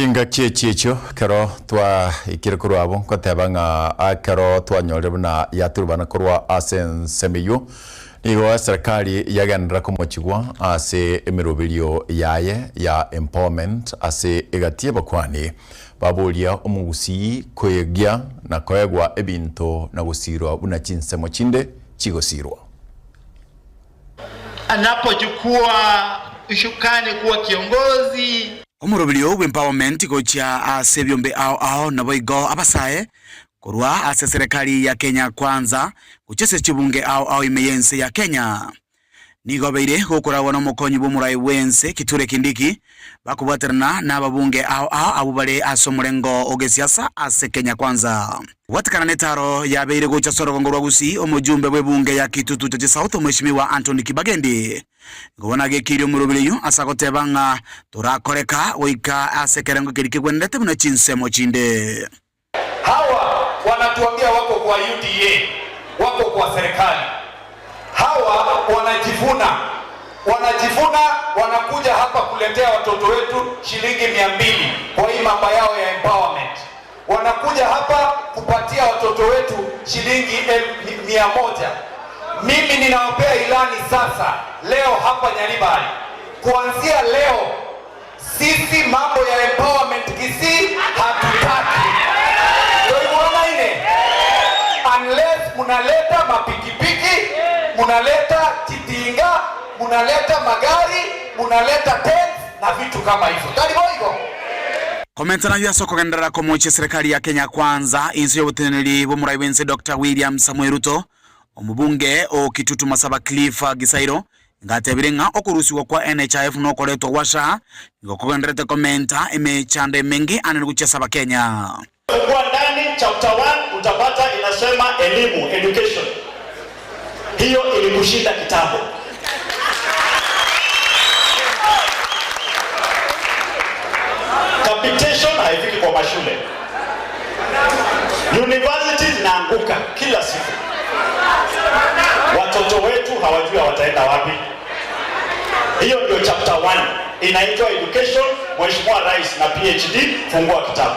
Chingaki echi echio ekero twaikire korwa abwo nkoteba ng'a ekero twanyorire buna yaturubana korwa ase ensemo eyio, nigo eserekari yagenderera komochigwa ase emeroberio yaye ya empowerment ase egati y'abakuani baboria omogusii koegia na koegwa ebinto na gosirwa buna chinsemo chinde chigosirwa. Anapochukua ushukani kuwa kiongozi. Omoroberio bw'empowerment gochia ase ebiombe ao ao naboigo abasae korwa ase eserekari ya Kenya Kwanza gochia ase chibunge ao ao ime y'ense ya Kenya. Nigo obeire gokoragwa nomokonyi bw'omorai bw'ense Kithure Kindiki bakobwaterana nababunge ao ao abwo bare ase omorengo o gesiasa ase Kenya Kwanza. Gwatekana netaro yabeire gocha ase orogongo rwa Gusii, omojumbe bw'ebunge ya Kitutu Chache South Omweshimiwa Anthony Kibagendi nigo bono agekirie omoroberi oyio ase agoteba ng'a torakoreka goika ase ekerengo keria kegwenerete buna chinsemo chinde. Hawa wanatuambia wako kwa UDA, wako kwa serikali. Hawa wanajivuna, wanajivuna, wanakuja hapa kuletea watoto wetu shilingi 200 kwa hii mambo yao ya empowerment. Wanakuja hapa kupatia watoto wetu shilingi 100. Mimi ninawapea ilani sasa leo hapa Nyaribari, kuanzia leo sisi mambo ya empowerment Kisii hatutaki. Toiguanaine unless munaleta mapikipiki, munaleta chitinga, munaleta magari, munaleta tents na vitu kama hizo. Tari boigo? Komenta nayio ase okogenderera komochia eserekari ya Kenya Kwanza inse y'oboteneneri bw'omorai bw'ense Doctor William Samoei Ruto, omobunge o Kitutu Masaba Cliff Gisairo Ngatebire ng'a okorusigwa kwa NHIF na okoretwa gwa SHA nigo kogendererete komenta emechando emenge ane gochia ase Abakenya. Fungua ndani chapter 1 utapata inasema elimu, education. Hiyo ilikushinda kitambo. Capitation haifiki kwa mashule. University zinaanguka kila siku. Watoto wetu hawajui wataenda wapi. Hiyo ndio chapter 1 inaitwa education. Mheshimiwa Rais na PhD, fungua kitabu.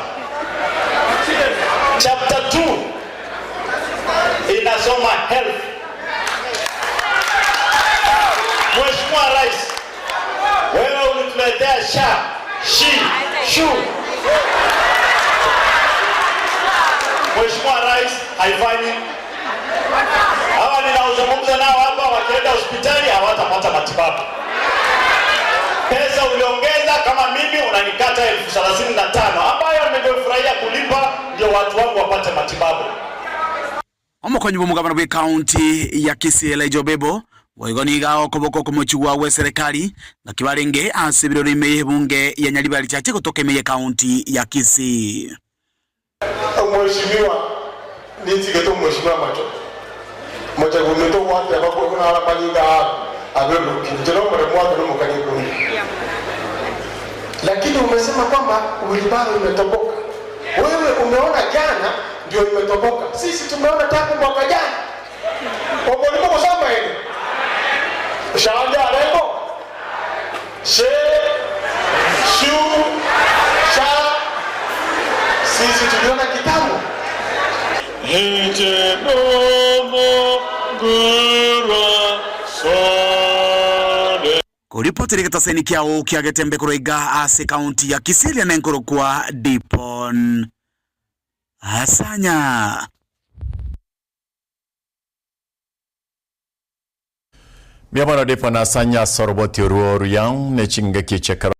Chapter 2 inasoma health. Mheshimiwa Rais, wewe ulituletea SHA, SHI, SHU. Mheshimiwa Rais haifanyi. Hawa ninaozungumza nao hapa wakienda hospitali hawatapata matibabu. Pesa uliongeza kama mimi unanikata 35,000 ambayo ningefurahia kulipa ndio watu wangu wapate matibabu. Omokonyi bw'omogabana bw'ekaunti ya Kisii Elijah Obebo boigo nigo agokoboka okomochigwa gw'eserekari ngaki barenge ase ebiroro ime y'ebunge ya Nyaribari Chache gotoka ime y'ekaunti ya Kisii. Omweshimiwa, ninsigete omweshimiwa amacho, mochaguni togwateba kwe buna ara amanyinga aa aberurukire, inche nomoremo wake nomokani ekundi. Lakini umesema kwamba wheelbarrow imetoboka. Wewe umeona jana ndio imetoboka, sisi tumeona tangu mwaka jana. Omorimo gose amaene? Shande arengo? She, shu, sha, sisi tuliona kitambo. Inche nomongurwa sore. Koripotera egetaseni kiao kia Getembe korwa iga ase ekaunti ya Kisii eria nenkorokwa Dipon Asanya. Mbuya mono Dipon Asanya ase oroboti orwo oruya ne chingaki echi ekero.